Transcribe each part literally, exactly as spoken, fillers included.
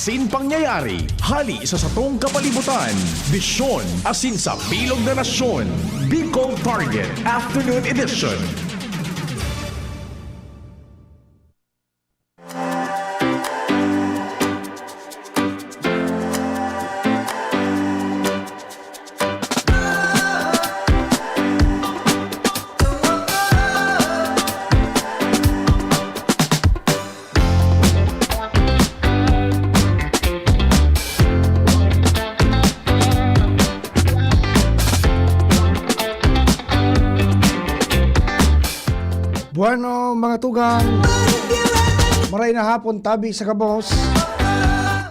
Tin pangyayari, hali sa satong kapalibutan, bisyon, asin sa bilog na nasyon. Bicol Target, Afternoon Edition. Bueno, mga tugang, maray na hapon tabi sa gabos.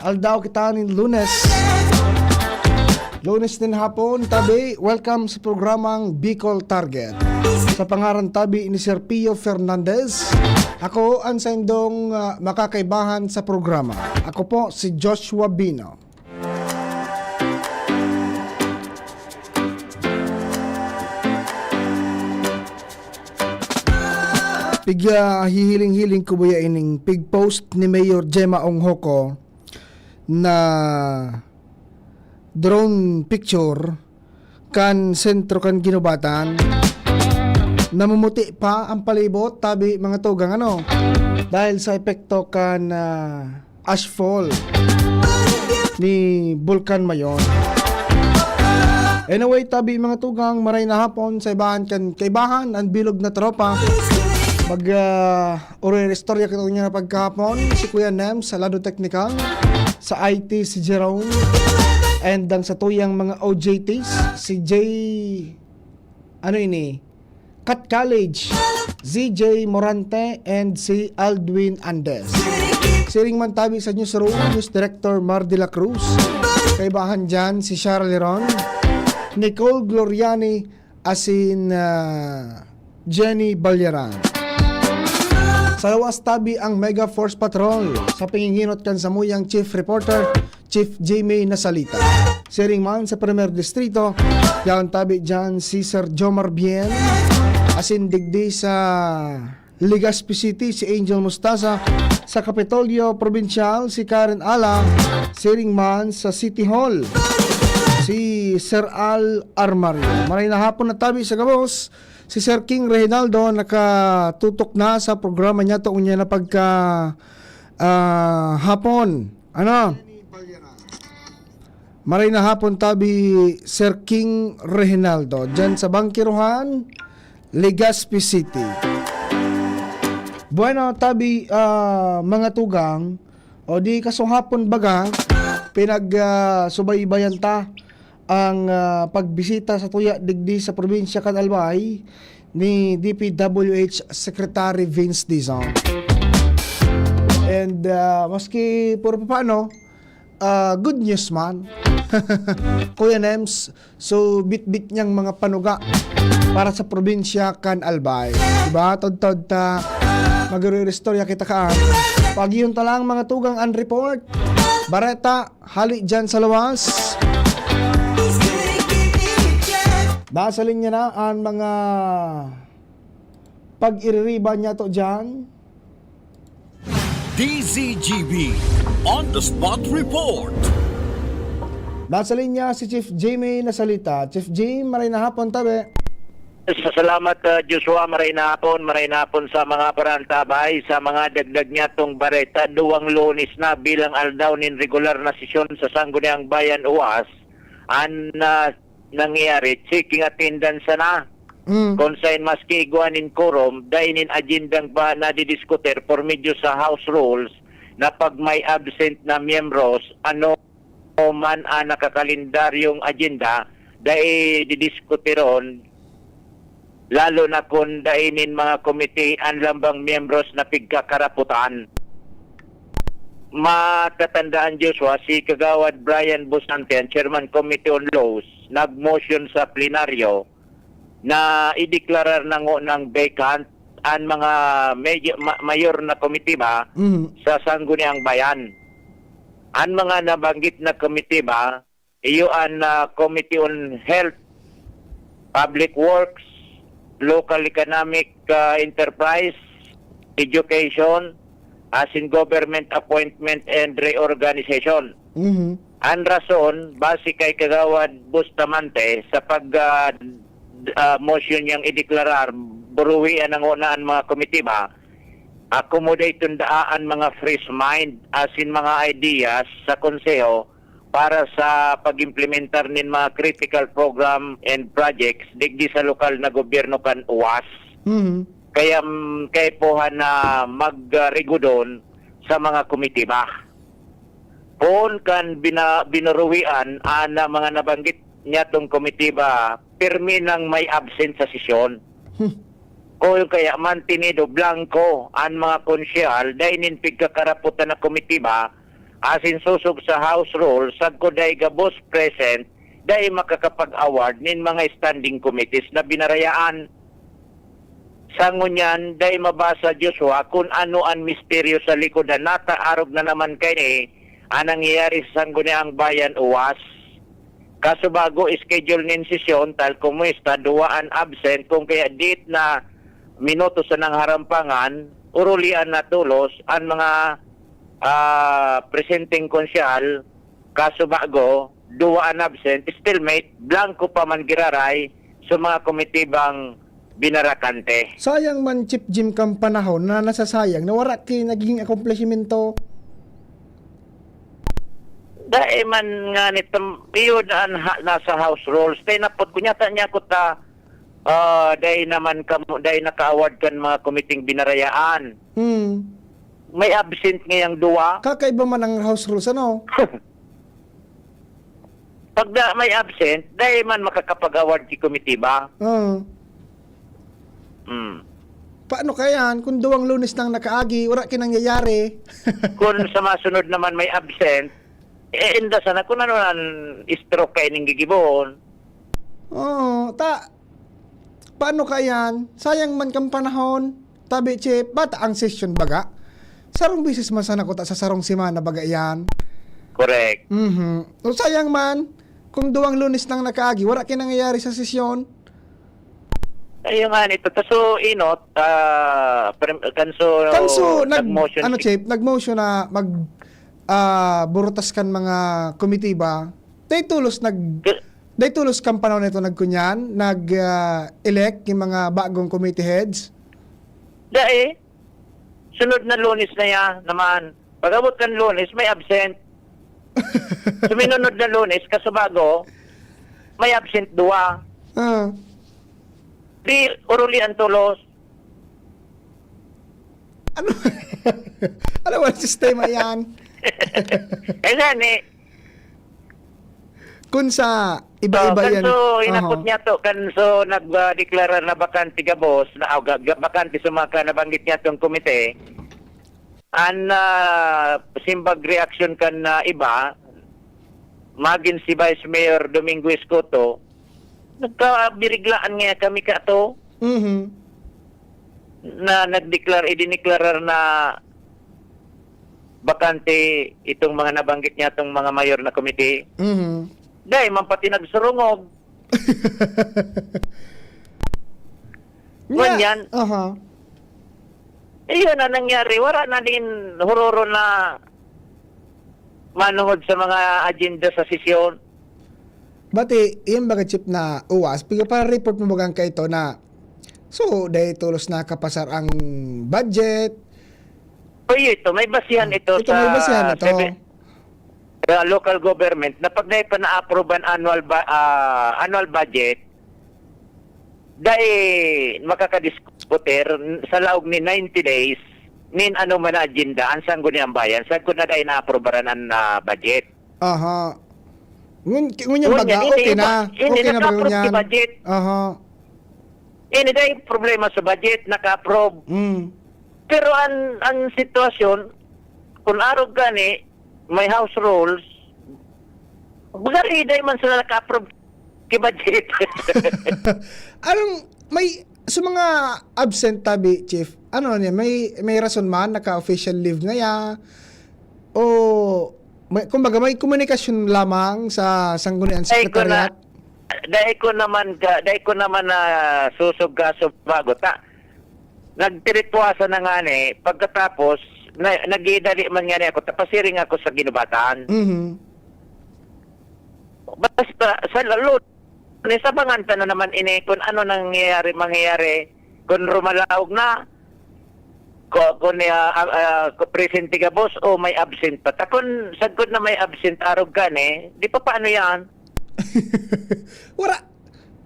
Aldaw kita nin Lunes. Lunes nin hapon, tabi. Welcome sa programang Bicol Target. Sa pangaran tabi ni Sir Pio Fernandez, ako ang saindong, ah, makakaibahan sa programa. Ako po si Joshua Bino. Pig, ah, hihiling-hiling ko buya ining pig-post ni Mayor Gemma Onghoco na drone picture kan sentro kan Guinobatan. Namumuti pa ang palibot, tabi, mga tugang, ano? Dahil sa epekto kan, ah, ashfall ni Bulkan Mayon. Anyway, tabi, mga tugang, maray na hapon sa ibahan kan kaibahan, ang bilog na tropa. Mag, ah, Orere istorya kita niya na pagkahapon, si Kuya Nem sa lado teknikal, sa I T si Jerome, and ang sa tuyang mga O J Ts, si J, ano ini? Cat College, Z J Morante, and si Aldwin Andes. Siring man tabi sa newsroom, News Director Mar de la Cruz. Kaibahan dyan si Shara Leron, Nicole Gloriani, asin, ah, Jenny Balyaran. Sa lawas tabi ang Mega Force Patrol sa panginginot kan samuyang chief reporter, Chief Jimmy Nasalita. Siring man sa Primer Distrito, yaon tabi dyan si Sir Jomar Bien, asin digdi sa Legazpi City, si Angel Mostaza, sa Kapitolyo Probinsyal, si Karen Ala, siring man sa City Hall, si Sir Al Armario. Maray na hapon na tabi sa gabos, si Sir King Reginaldo nakatutok na sa programa niya to unya na pagka, ah, hapon. Ano? Maray na hapon tabi, Sir King Reginaldo, dyan sa Bangkiruhan, Legazpi City. Bueno, tabi, ah, mga tugang, o di kasuhapon baga, pinag, ah, subaybayan ta ang, ah, pagbisita sa tuya digdi sa probinsya kan Albay ni D P W H Secretary Vince Dizon. And, ah, maski puro papaano, ah, good news man. Kuya Nems, so bitbit niyang mga panuga para sa probinsya kan Albay. Diba? Todtod ta, magre-istorya kita ka. Pag yun ta lang, mga tugang, ang report. Bareta, hali dyan sa lawas. Nasa linya na ang mga pag-iririba niya to dyan. D Z G B On the Spot Report. Nasa linya si Chief Jimmy Nasalita. Chief Jim, maray na hapon, tabi. Sa salamat, ah, Joshua. Maray na hapon, maray na hapon sa mga parantabay, sa mga dagdag niya tong bareta. Duwang Lunes na bilang aldaw nin regular na sesyon sa Sangguniang Bayan, uas, an, ah, nangyayari, checking attendance sana. Mm. Kung sain maski igwa nin quorum, dai nin agendang ba nadidiskutir por medio sa house rules na pag may absent na miyembros, ano man ang nakakalendaryong agenda, dai didiskutiron, lalo na kun dai nin mga komite an lambang miyembros na pigkakarapotan. Matatandaan, Joshua, si Kagawad Brian Busante, ang Chairman Committee on Laws, nag-motion sa plenaryo na ideklarar na ngunang vacant an mga medyo, ma-, mayor na komitiba Mm. sa Sangguniang Bayan. An mga nabanggit na komitiba, iyo an, ah, Committee on Health, Public Works, Local Economic, ah, Enterprise, Education, asin Government Appointment and Reorganization. Mhm. An rason, base kay Kagawad Bustamante, sa pag, ah, d-, ah, motion niyang ideklarar, buruwi an nanguna an mga komitiba, akomodaton daa an mga fresh mind asin mga ideas sa Konseho para sa pag-implementar nin mga critical program and projects digdi sa lokal na gobyerno kan uwas. Mhm. Kaya, mm, kaipuhan na magrigodon sa mga komitiba. Poon kan bina-, binuruwian an mga nabanggit niyatong komitiba, pirmi nang may absent sa sesyon. Hmm. O yung kaya mantenido, blanko an mga konsehal, dai nin pigkakarapotan na komitiba, asin sosog sa house rule, sagkod dai gabos present, dai makakapag-award nin mga standing committees na binarayaan. Sa ngunyan, dai mabasa, Joshua, kun ano an misteryo sa likod han nata, arog na naman kaini an nangyayari sa Sangguniang Bayan uwas. Kaso bago schedule nin sesyon, tal kumusta, duwa an absent, kung kaya diit na minuto sa nangharampangan, urulian na tolos an mga, ah, presenteng konsehal, kaso bago, duwa an absent, stalemate, blanko pa man giraray sa mga komitibang binarakante. Sayang man, Chief Jim, kan panahon na nasasayang na wara ki nagiging akomplishmento. Dai man nga nitam-, iyo na an ha-, nasa house rules. Kaya napot ko niya, ta niya ko ta, ah, dai naman kamo, dai naka-award kan mga komiteng binarayaan. Hmm. May absent ngayang duwa. Kakaiba man ang house rules, ano? Pag da-, may absent, dai man makakapag-award ki komitiba. Oo. Hmm. Paano kaya yan? Kung duwang Lunes nang nakaagi, wala ki nangyayari. Kung sa masunod naman may absent, eh, inda sana kung ano an stroke kaining gigibohon. Oo, ta-, paano kaya yan? Sayang man kan panahon. Tabi, Chief, bata ang session baga. Sarong beses man sana kuta sa sarong semana baga yan. Correct. Mhm. O, sayang man, kung duwang Lunes nang nakaagi, wala ki nangyayari sa sesyon. Ayun nga nito. Kaso, inot, ah, prem-, kanso, Kanso nag-, nag-motion ano, si Chief, nag-motion na mag, ah, burutas kan mga komitiba. Dai tolos nag-, K- dai tolos kan panahon na ito nagkunyan, nag, ah, elect yung mga bagong committee heads? Dai. Sunod na Lunes na ya naman. Pag-abot kan Lunes, may absent. Suminunod na Lunes, kaso bago, may absent duwa. Ah. Di, urulian tolos. Ano? Ano ba ang sistema yan? Eh, gani. Kun sa iba-iba So, yan. Kanso, inapot Aha. niya to, kanso nagdeklarar na bakante gabos, na, ah, ga-, ga-, bakante sa mga nabanggit niya tong komite, an, ah, simbag reaksyon kan, ah, iba, magin si Vice Mayor Domingo Escoto, nagkabiriglaan nga kami ka to. Mhm. Na nagdeklar-, idineklarar na bakante itong mga nabanggit niya, itong mga mayor na komite. Mhm. Dai man pati nagsurungog. Nga, Ngunyan, aha. Iyon na nangyari. Wala na din huroro na manungod sa mga agenda sa sesyon. Bati, yung baga, Chief, na uwas, piga para report mo bagang kaito na, so, dahil tulos na kapasar ang budget. O, yun ito, may basihan ito Ito, sa may basihan ito. sebe-, sa local government na pag na-approve an annual ba-, ah, annual budget, dai makakadiskutir sa laog ni ninety days nin ano man na agenda ang Sangguniang Bayan, sagkod na dai naaprobaran an, ah, budget. Aha. Ngun-, ngunyan Ngunyan, baga, hindi okay iba, na. hindi Okay na ba naka-approve ngunyan? si budget. Aha. Hindi dai problema sa budget, naka-approve. Mm. Pero ang, ang sitwasyon, kung arog gani, may house rules, baga, eh, dai man sila naka-approve ki budget. Anong, may, sa mga absent tabi, Chief, ano niya, may, may rason man, naka-official leave ngaya, o, may, kumbaga, may komunikasyon lamang sa Sangguniang Dai ko na, Secretariat? dai ko naman ga-, dai ko naman na susog-gasog bago ta. Nagtiritwasa na nga ni, pagkatapos, na, nagidali man nga ako, tapasiring ako sa ginubatan. Mhm. Basta sa lalo, nisabangan ta na naman ini kung ano nangyayari, mangyayari, kung rumalaog na, ko, kung, ah, ah, ah, presente gabos o may absent pa. Ta kung sagkod na may absent, arog ka ni, di pa paano yan? Wara,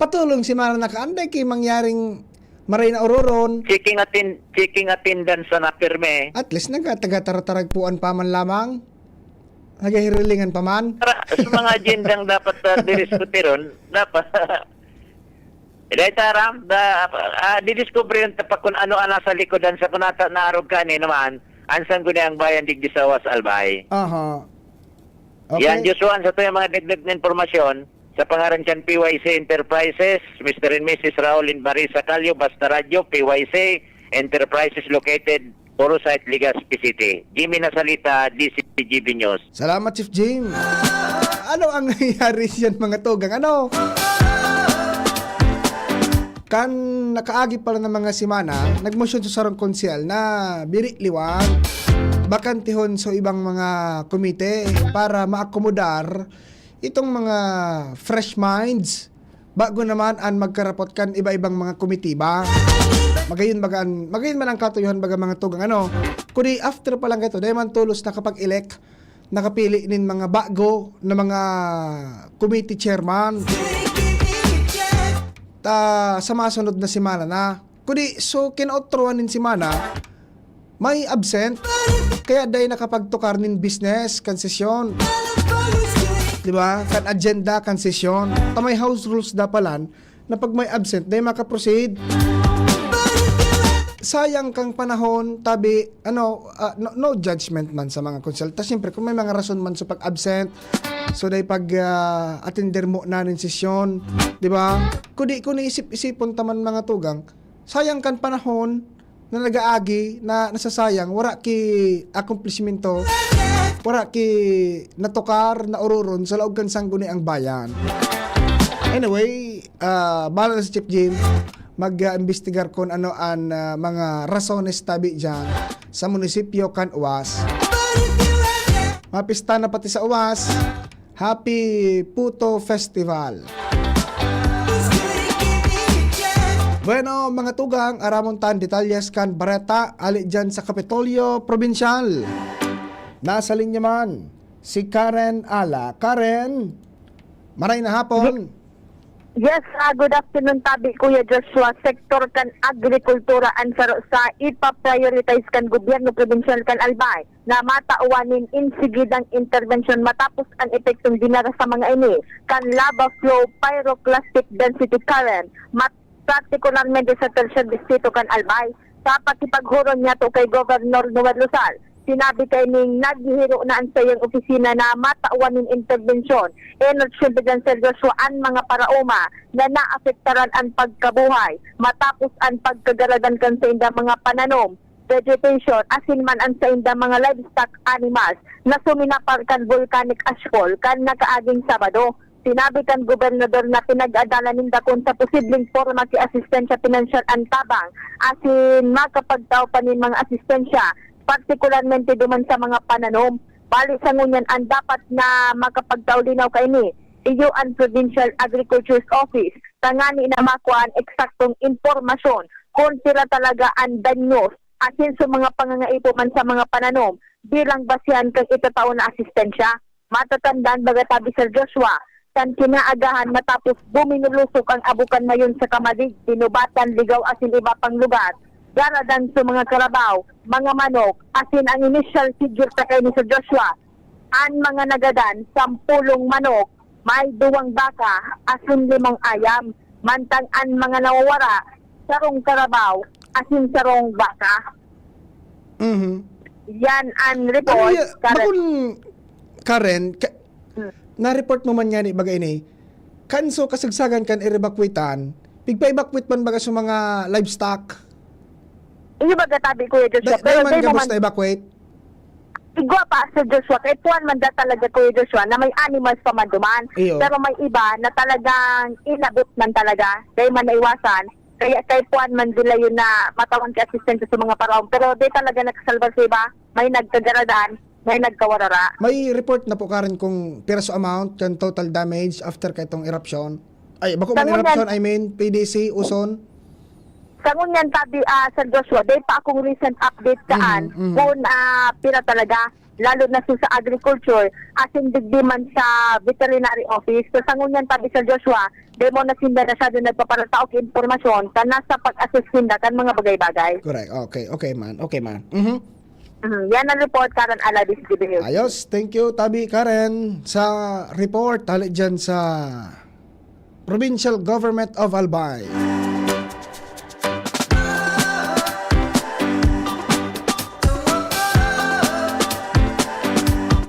patulong si Mara nakaanday kay mangyaring maray na ororon. Checking atten-, checking attendance na pirmi. At least nagkataga-tarataragpuan pa man lamang. Nagahirilingan pa man. Para sa mga agendang dapat, ah, diriskutiron, dapat. Dahil taram, da, ah, didiskubre yung tapak kung ano ang nasa likodan sa kunata na arog ka ni naman, ang sangguniang bayan digdi sa Awas Albay. Aha. Okay. Yan, Joshua, ang sa tuyang mga dagdag na impormasyon, sa pangaran siyan P Y C Enterprises, Mister and Missus Raul and Marisa Calio, Basta Radyo, P Y C Enterprises located, Puro Site, Legazpi City. Jimmy Nasalita, D C G B News. Salamat, Chief Jim. Ano ang nangyayari siyan, mga tugang? Ano? Kan nakaagi pa lang ng mga semana, nagmosyon sa sarong konsehal na biri liwat, bakantihon sa ibang mga komite para maakomodar itong mga fresh minds. Bago naman an magkarapot kan iba-ibang mga komitiba. Magayon baga an, magayon man ang katuyohan baga mga tugang ano. Kundi after pa lang ito, dahil man tulos nakapag-elect, nakapili nin mga bago na mga committee chairman. Ta, sa masunod na semana na. Kundi, so, kinaotrohan nin semana, may absent. Kaya dai nakapagtukar nin business, kan sesyon. Di ba? Kan agenda, kan sesyon. Ta may house rules da palan na pag may absent, dai makaproceed. Sayang kang panahon, tabi, ano, ah, no, no judgment man sa mga konsulta. Siyempre, kung may mga rason man sa pag-absent, so dai pag, ah, atender mo na nin sesyon, di ba? Kundi, kung iisip-isipon taman mga tugang, sayang kan panahon na nag-aagi, na nasasayang, wara ki akomplishmento, wara ki natukar, naororon sa laog kan sangguniang bayan. Anyway, ah, bahala na si Chief Jim mag, ah, imbestigar kun ano an, ah, mga rasones tabi diyan sa munisipyo kan Uwas. Mapista na pati sa Uwas. Happy Puto Festival. Bueno, mga tugang, aramon tan detalyes kan bareta ali diyan sa Kapitolyo Probinsyal. Nasa linya man si Karen Ala. Karen, maray na hapon. Yes, ah, good afternoon, tabi, Kuya Joshua. Sektor kan agrikultura an saro sa ipa-prioritize kan gobyerno probinsyal kan Albay na matawan nin insigidang interbensyon matapos an epektong dinara sa mga ini kan lava flow pyroclastic density current, mat-, partikularmente sa Tercer Distrito kan Albay. Sa pakipaghuron niya to kay Governor Noel Rosal, sinabi kaining naghihiro na an saiyang opisina na matawan nin interbensyon. Enot siyempre dyan, Sir Joshua, an mga paraoma na naapektaran an pagkabuhay matapos an pagkagaradan kan saindang mga pananom, vegetation, asin man an saindang mga livestock animals na suminapar kan volcanic ashfall kan nakaaging Sabado. Sinabi kan gobernador na pinag-adalan ninda kun sa posibleng porma ki asistensya pinansyal an tabang asin makapagtao pa nin mga asistensya, partikularmente duman sa mga pananom. Bali sa ngunyan, an dapat na makapagtao linaw kaini, iyo an Provincial Agriculture's Office, tangani na makua an eksaktong impormasyon kun pira talaga an danyos asin sa mga pangangaipo man sa mga pananom bilang basehan kan itatao na asistensya. Matatandaan baga tabi, Sir Joshua, kan kinaagahan matapos buminulusok ang abo kan Mayon sa Camalig, Dinobatan, Ligao asin iba pang lugar, garadan sa mga karabaw, mga manok, asin ang initial figure ta kaini, Sir Joshua, an mga nagadan, sampulong manok, may duwang baka, asin limang ayam, mantang an mga nawawara, sarong karabaw, asin sarong baka. Mhm. Yan an Ano report, ya-, Karen. Bakun, Karen, ka-, Hmm. na-report mo man ngani baga ini, kan so kasagsagan kan erebakuetan, pigpa-evacuate man baga sa mga livestock? Iyo baga tabi, Kuya Joshua, Da-, pero dai man dai mo gabos man na-evacuate? Igwa pa, Sir Joshua, kay puan man da talaga, Kuya Joshua, na may animals pa man duman. Iyo. Pero may iba na talagang inabot man talaga, dai man naiwasan. Kaya kay puan man dila yun na matawan kay asistensya sa mga paraom. Pero di talaga nakasalba sa iba. may nagkagaradan, may nagkawarara. May report na po, Karen, kung piraso amount kan total damage after kaitong eruption? Ay, bako man Tango eruption, I mean, P D C, Uson? Sa ngunyan, tabi, ah, Sir Joshua, day pa akong recent update saan, Mhm, mhm. kung ah, pira talaga, lalo na sa, sa agriculture, asin digdi man sa veterinary office. So, sa ngunyan, tabi, Sir Joshua, day mo na sinda na siya doon nagpaparataok impormasyon, ta nasa pag-assess sinda kan mga bagay-bagay. Correct. Okay, okay man. Okay man. Mhm. Mhm. Yan ang report, Karen Aladis, G B News. Ayos. Thank you, Tabi Karen, sa report hali dyan sa Provincial Government of Albay.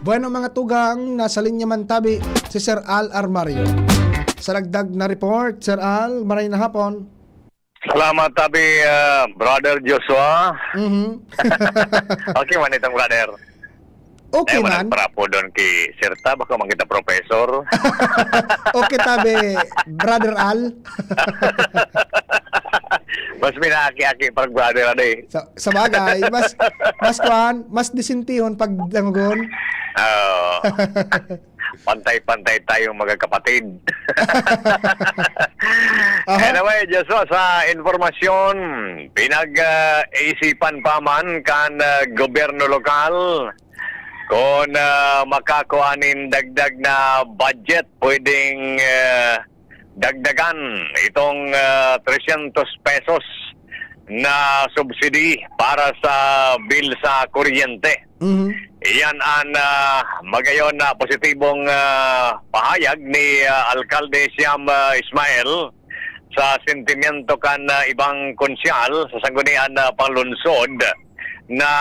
Bueno, mga tugang, nasa linya man tabi si Sir Al Armario. Sa dagdag na report, Sir Al, maray na hapon. Salamat, tabi, ah, Brother Joshua. Mhm. Okay man itong brother. Okay Eh, man. Walang parapo doon kay Sir Ta, baka man kita professor. Okay, tabi, Brother Al. Mas minaki-aki pag brother, ano eh. Sa, sa bagay, mas, mas kuan, mas disintihon pag dangogon. Oo. Pantay-pantay tayong magkakapatid. Aha. Anyway, Joshua, sa informasyon, pinag-isipan pa man kan ah, gobyerno lokal kung ah, makakuha nin dagdag na budget, pwedeng ah, dagdagan itong ah, trescientos pesos na subsidy para sa bill sa kuryente. Mhm. Iyan ang ah, magayon na positibong ah, pahayag ni ah, Alkalde Siam ah, Ismael sa sentimiento kan ah, ibang konsyal sa Sanggunian na Panlungsod na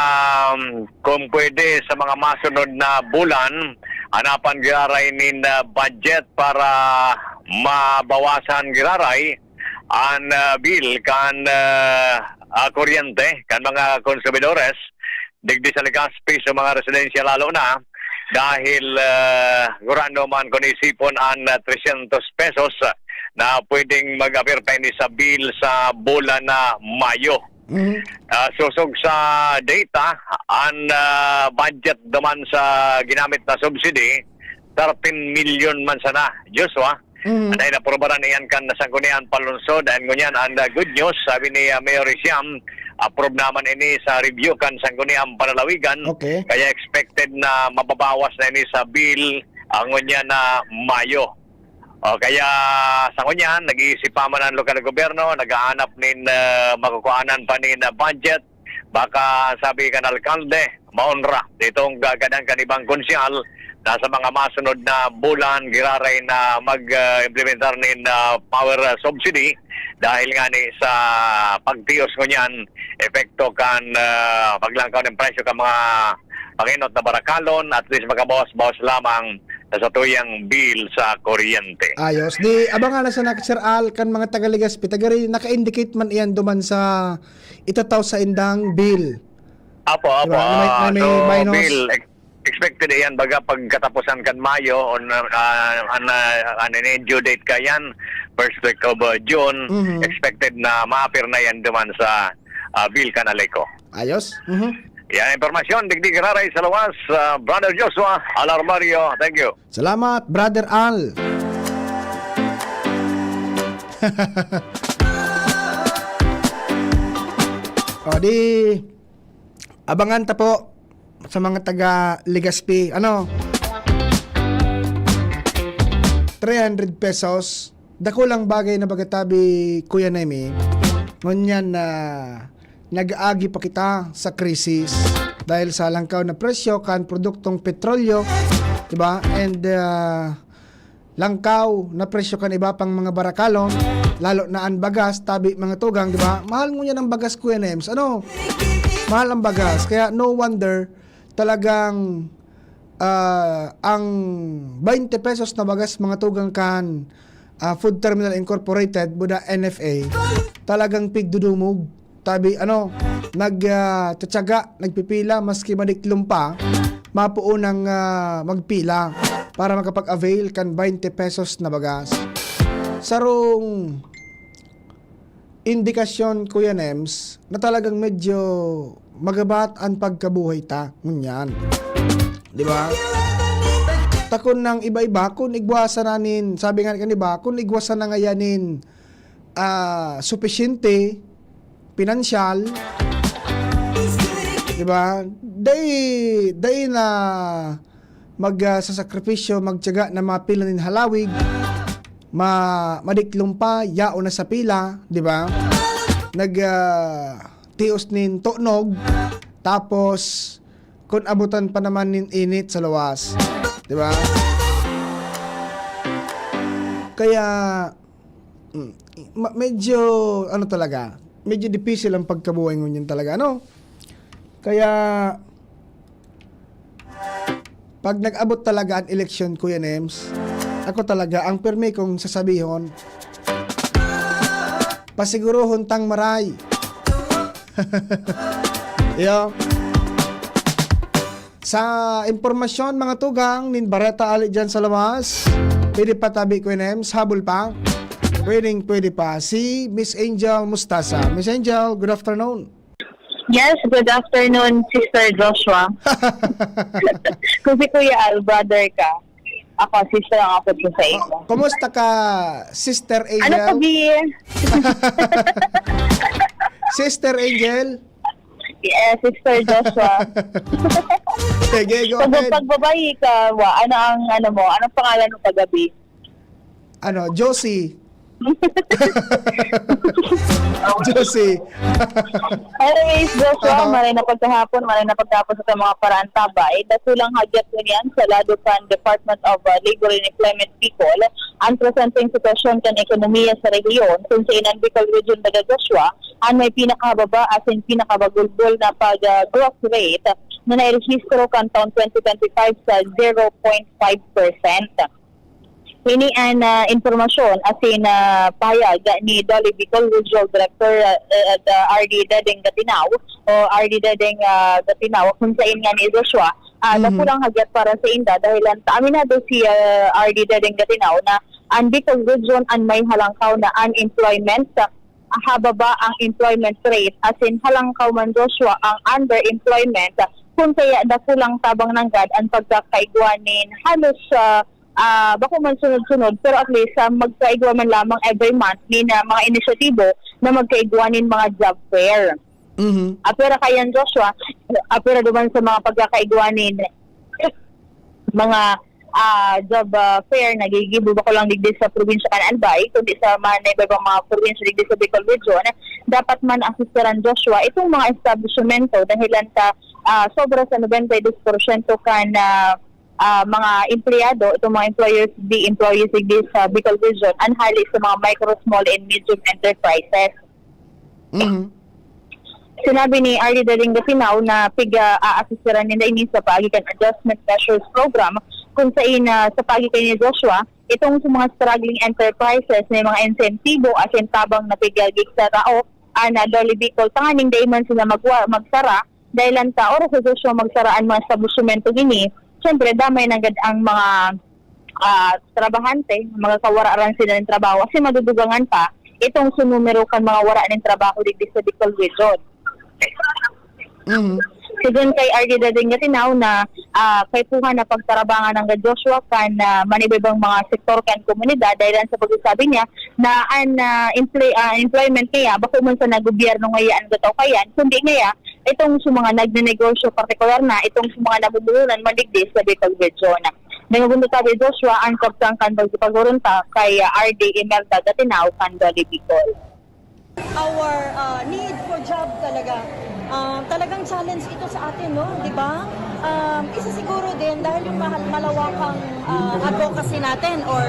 um, kung pwede sa mga masunod na bulan, hanapan giraray nin ah, budget para mabawasan giraray an ah, bill kan ah, ah, kuryente kan mga konsumidores digdi sa Legazpi sa mga residensya, lalo na dahil ah, gurano man kung isipon an ah, trescientos pesos na pwedeng mag-appear pa ini sa bill sa bulan na Mayo. Mhm. Ah, sosog sa data, an ah, budget duman sa ginamit na subsidy, thirteen million man sana, Joshua. Mhm. Dahil aprobaran iyan kan Sanggunian Panlungsod, and ngunyan ang ah, good news, sabi ni ah, Mayor Siam, approve naman ini sa review kan Sanggunian Panlalawigan. Okay. Kaya expected na mababawas na ini sa bill ang ngunyan na Mayo. O, kaya sa ngunyan, nag-iisip pa man ang lokal na gobyerno, naghahanap nin ah, makukuhanan pa nin ah, budget. Baka sabi kan alkalde, maonra itong gagadan kan ibang konsyal na sa mga masunod na bulan giraray na mag-implementar nin ah, power ah, subsidy dahil nga ni sa pagtios ngunyan epekto kan ah, paglangkaw ng presyo kan mga panginot na barakalon, at least makabawas-bawas lamang sa satuyang bill sa kuryente. Ayos. Di, abangan na sana, Sir Al, kan mga taga Legazpi, taga rin, naka-indicate man iyan duman sa itataw sa indang bill. Apo, apo. Diba? May- Ah, may- may so, minus. Bill, ex- expected iyan baga pagkatapusan kan Mayo, on uh, an uh, an uh, due date kayan, first week of uh, June, Mhm. Expected na ma-appear na yan duman sa uh, bill kan ALECO. Ayos. Mhm. Yan ang impormasyon, digdi giraray sa lawas, uh, Brother Joshua, Al Armario, thank you. Salamat, Brother Al. O di, abangan ta po sa mga taga Legazpi. Ano? Three hundred pesos. Dakulang bagay na bagatabi, Kuya Nemi. Ngunyan na nag-aagi pa kita sa krisis dahil sa langkaw na presyo kan produktong petrolyo, di ba? And ah, langkaw na presyo kan iba pang mga barakalon, lalo na ang bagas, tabi, mga tugang, di ba? Mahal ngunyan ang bagas, Kuya Nems. Ano? Mahal ang bagas. Kaya no wonder talagang ah, ang twenty pesos na bagas, mga tugang, kan ah, Food Terminal Incorporated, buda N F A, talagang pigdudumog. Tabi, ano, nag, ah, tsatsaga, nagpipila, maski madiklom pa, mapuunang ah, magpila para makapag-avail kan twenty pesos na bagas. Sarong indikasyon, Kuya Nems, na talagang medyo magabat an pagkabuhay ta ngunyan. Di ba? Ta kun nang iba-iba, kun igwa sana nin, sabi nga kan iba, kun igwa sana ngayan nin, ah, supisyente, pinansyal, di ba? Dai, dai na mag, ah, sasakripisyo, magtiyaga na mapila nin halawig, ma-, madiklom pa, yaon na sa pila, di ba? Nag, ah, tios nin tunog, tapos kun abutan pa naman nin init sa luwas, di ba? Kaya, mm, ma-, medyo, ano talaga, medyo dipisil ang pagkabuhay ngunyan talaga, ano? Kaya, pag nag-abot talaga an eleksyon, Kuya Nems, ako talaga, ang pirmi kong sasabihon, pasigurohon tang maray. Iyo. Sa impormasyon, mga tugang, nin bareta ali dyan sa lawas, pwede pa tabi, Kuya Nems, habol pa. Pwedeng pwede pa. Si Miss Angel Mustasa. Miss Angel, good afternoon. Yes, good afternoon, Sister Joshua. Kung si Kuya Al, brother ka. Ako, sister ang ako sa imo. Kumusta ka, Sister Ano Angel? Sabi? Sister Angel? Yes, Sister Joshua. Sige, go Pag, ahead. Pag babae ka, wa, ano ang ano mo? Anong pangalan mo paggabi? Ano, Josie. Josie. Anyways, Joshua, Aha. Maray na pagkahapon, maray na pagkahapon sa mga paraantabay. Dakulang hagyat ngunyan sa lado kan Department of, uh, Labor and Employment Bicol ang presenteng sitwasyon kan ekonomiya sa rehiyon, kung sa inan Bicol Region, Baga Joshua, ang may pinakababa asin pinakabagulbol na pag, uh, growth rate na nairehistro kan taon twenty twenty-five sa zero point five percent. Ini an, ah, impormasyon asin, ah, pahayag ni Dolly Bicol Regional Director, ah, ah, ah, R D Dedeng Gatinaw o R D Dedeng, ah, Gatinaw, kung sain nga ni Joshua, ah, Mhm. dakulang hagyat para sa inda dahil ang, aminado si, ah, R D Dedeng Gatinaw na ang Bicol Region an may halangkaw na unemployment, ah, hababa ang employment rate, asin halangkaw man, Joshua, ang underemployment, ah, kung kaya dakulang tabang nanggad ang pagkakaigwa nin halos, ah, ah, bako man sunod-sunod, pero at least, ah, magkaigwa man lamang every month nin, ah, mga inisyatibo na magkaigwa nin mga job fair. Mhm. Apwera kayan, Joshua, apwera duman sa mga pagkakaigwa nin mga, ah, job, ah, fair na gigibo bako lang digdi sa probinsya kan Albay, kundi sa mga iba-ibang mga probinsya digdi sa Bicol Region, dapat man asistiran, Joshua, itong mga establisyemento dahilan sa, ah, sobra sa nobenta y dos porsyento kan, ah, ah, mga empleyado, itong mga employers, the employees digdi sa Bicol Region, an hali sa mga micro, small, and medium enterprises. Mhm. Sinabi ni R D Daling Gatinaw na piga-aasistiran ninda ini sa paagi kan Adjustment Measures Program, kung sain, ah, sa paagi kan ni Joshua, itong sa mga struggling enterprises, may mga insentibo asin tabang na piga-gig sa tao, ah, na Dolly Bicol, tanganing dai man sila magwa-, magsara, dahilan ta, oras sa Joshua magsara an mga establisyemento ini, siyempre, damay nanggad ang mga, ah, trabahante, magkakawara ran sila ng trabaho, kasi madudugangan pa itong sa numero kan mga wara nin trabaho digdi sa Bicol Region. Mhm. Sigon kay R D Dadeng Gatinaw na, ah, kaipuhan na pagtarabangan nanggad Joshua kan, ah, manibaybang mga sektor kan komunidad, dahilan sa pagsasabi niya na an, ah, emple-, ah, employment ngaya, bako man sa gobyerno ngaya an gataw kayan, kundi ngaya, itong sa mga nagnenegosyo, partikular na itong sa mga namumuhunan man digdi sa Bicol Region. Nangabuntot tabi, Joshua, ang kabtang kan pagkipagurunta kay, ah, R D Imelda Gatinaw kan Dolly Bicol. Our, ah, need for job talaga. Ah, talagang challenge ito sa atin, no? Di ba? Um, isa siguro din dahil yung mahal, malawakang, ah, advocacy natin or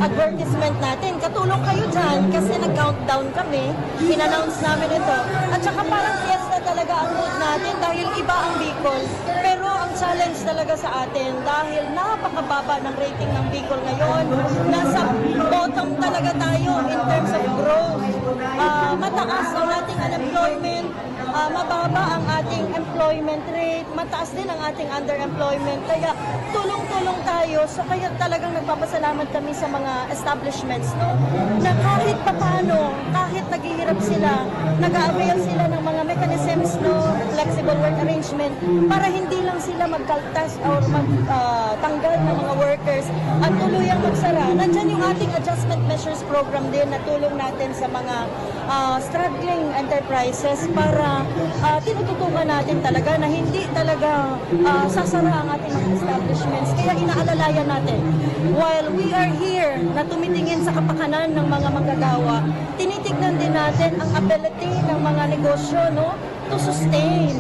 advertisement natin. Katulong kayo dyan kasi nag-countdown kami. In-announce namin ito. At saka parang fiesta talaga ang mood natin dahil iba ang Bicol. Pero ang challenge talaga sa atin dahil napakababa ng rating ng Bicol ngayon. Nasa bottom talaga tayo in terms of growth. Ah, mataas ang ating unemployment, ah, mababa ang ating employment rate, mataas din ang ating underemployment. Kaya Tulong-tulong tayo, so kaya talagang nagpapasalamat kami sa mga establishments, no? Na kahit papaano, kahit naghihirap sila, nag-a-avail sila ng mga mechanisms, no? Flexible work arrangement, para hindi lang sila magkaltas or mag, ah, tanggal ng mga workers at tuluyang magsara. Nandyan yung ating adjustment measures program din na tulong natin sa mga, ah, struggling enterprises para, ah, tinututukan natin talaga na hindi talaga, ah, sasara ang ating mga establishments. Kaya inaalalayan natin. While we are here na tumitingin sa kapakanan ng mga manggagawa, tinitignan din natin ang ability ng mga negosyo, no? To sustain.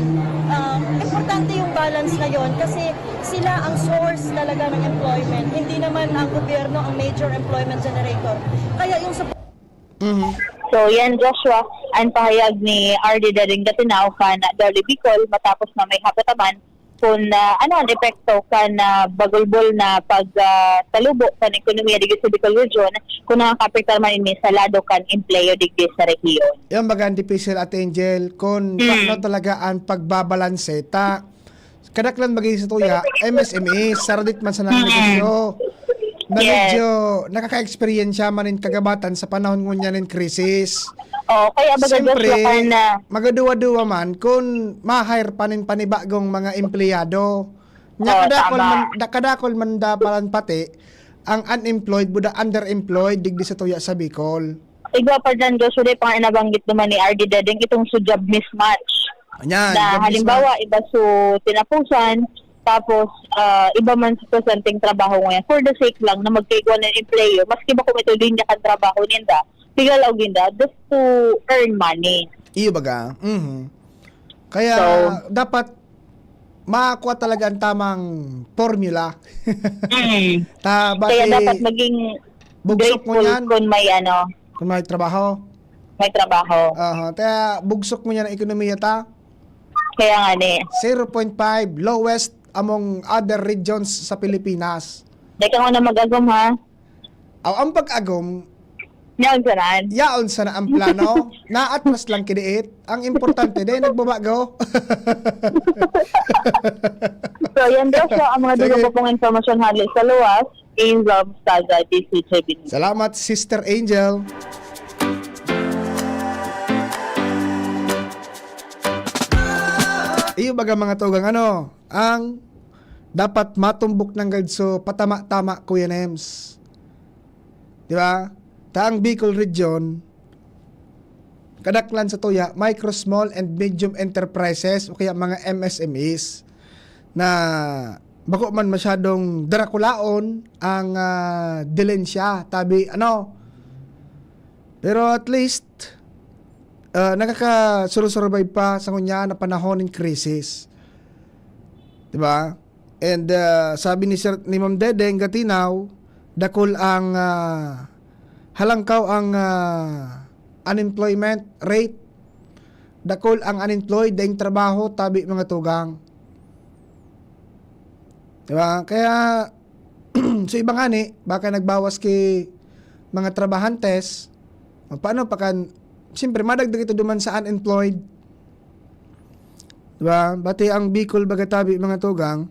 Ah, importante yung balance na yon kasi sila ang source talaga ng employment. Hindi naman ang gobyerno ang major employment generator. Kaya yung support So, yan, Joshua, ang pahayag ni R D Dering Gatinao kan Dali Bicol matapos na may hapataman kung, ah, ano ang epekto kan, ah, bagulbol na pag, ah, talubo kan ekonomiya digdi sa Bicol Region kung nakakaapektar man ini sa lado kan empleyo digdi sa rehiyon. Yan baga ang dipicil, Ate Angel, kung paano talaga ang pagbabalanse ta kadaklan magin sa tuya, M S M E, saradit man sa negosyo, na Yes. medyo nakaka-experience siya man in kagabatan sa panahon ngunyan ng krisis. Oh, kaya baga, Siyempre, Joshua, kan, ah, magaduwa-duwa man kung ma-hire pa nin panibagong mga empleyado. Oo, Nakadakol tama. man, nakadakol man dapalan pati ang unemployed, buda underemployed, digdi sa tuya sa Bicol. Igwa pa dyan, Joshua, day, pang inabanggit naman ni R D Dering itong sa job mismatch. Yan, Na job halimbawa, mismatch. Iba sa tinapusan, tapos ah, iba man sa presenteng trabaho ngayon. For the sake lang na magkaigwa ng empleyo, maski ba kung ito linya kan trabaho ninda, tigalaw ginda just to earn money. Iyo baga. Mhm. Kaya So, dapat makuha talaga ang tamang formula. Mm. Ta, Kaya bati, dapat maging bugsok mo grateful yan. Kung may ano, Kung may trabaho. May trabaho. Aha. Kaya bugsok mo yan ang ekonomiya ta. Kaya nga ni, zero point five, lowest among other regions sa Pilipinas. Dahil ka muna mag-agom ha. Aw, ang pag-agom, Yan, sanan. yaon sana ang plano. Naatras lang kidiit. Ang importante, dahil nagbabago. So, yan daw siya ang mga Sige. dugo pong informasyon hali sa luwas. Angel Mostaza, D C J B. Salamat, Sister Angel. Iyo baga mga tugang, ano, ang dapat matumbok ng gadso patama-tama, Kuya Nems. Di ba? Ta ang Bicol Region, kadaklan sa tuya, micro, small, and medium enterprises o kaya mga M S M Es na bako man masyadong darakulaon ang ah, dilensya, tabi, ano. Pero at least, ah, nakakasurusurvive pa sa ngunya na panahon ng krisis. Di ba? And ah, sabi ni Sir, ni Ma'am Dedeng Gatinaw, dakul ang ah, halangkaw ang ah, unemployment rate. Dakul ang unemployed, daing trabaho, tabi mga tugang. Di ba? Kaya, so iba nga ni, baka nagbawas ki mga trabahantes, paano pa kan, siyempre, madagdag ito duman sa unemployed. Di ba? Bati ang Bicol, baga tabi, mga tugang,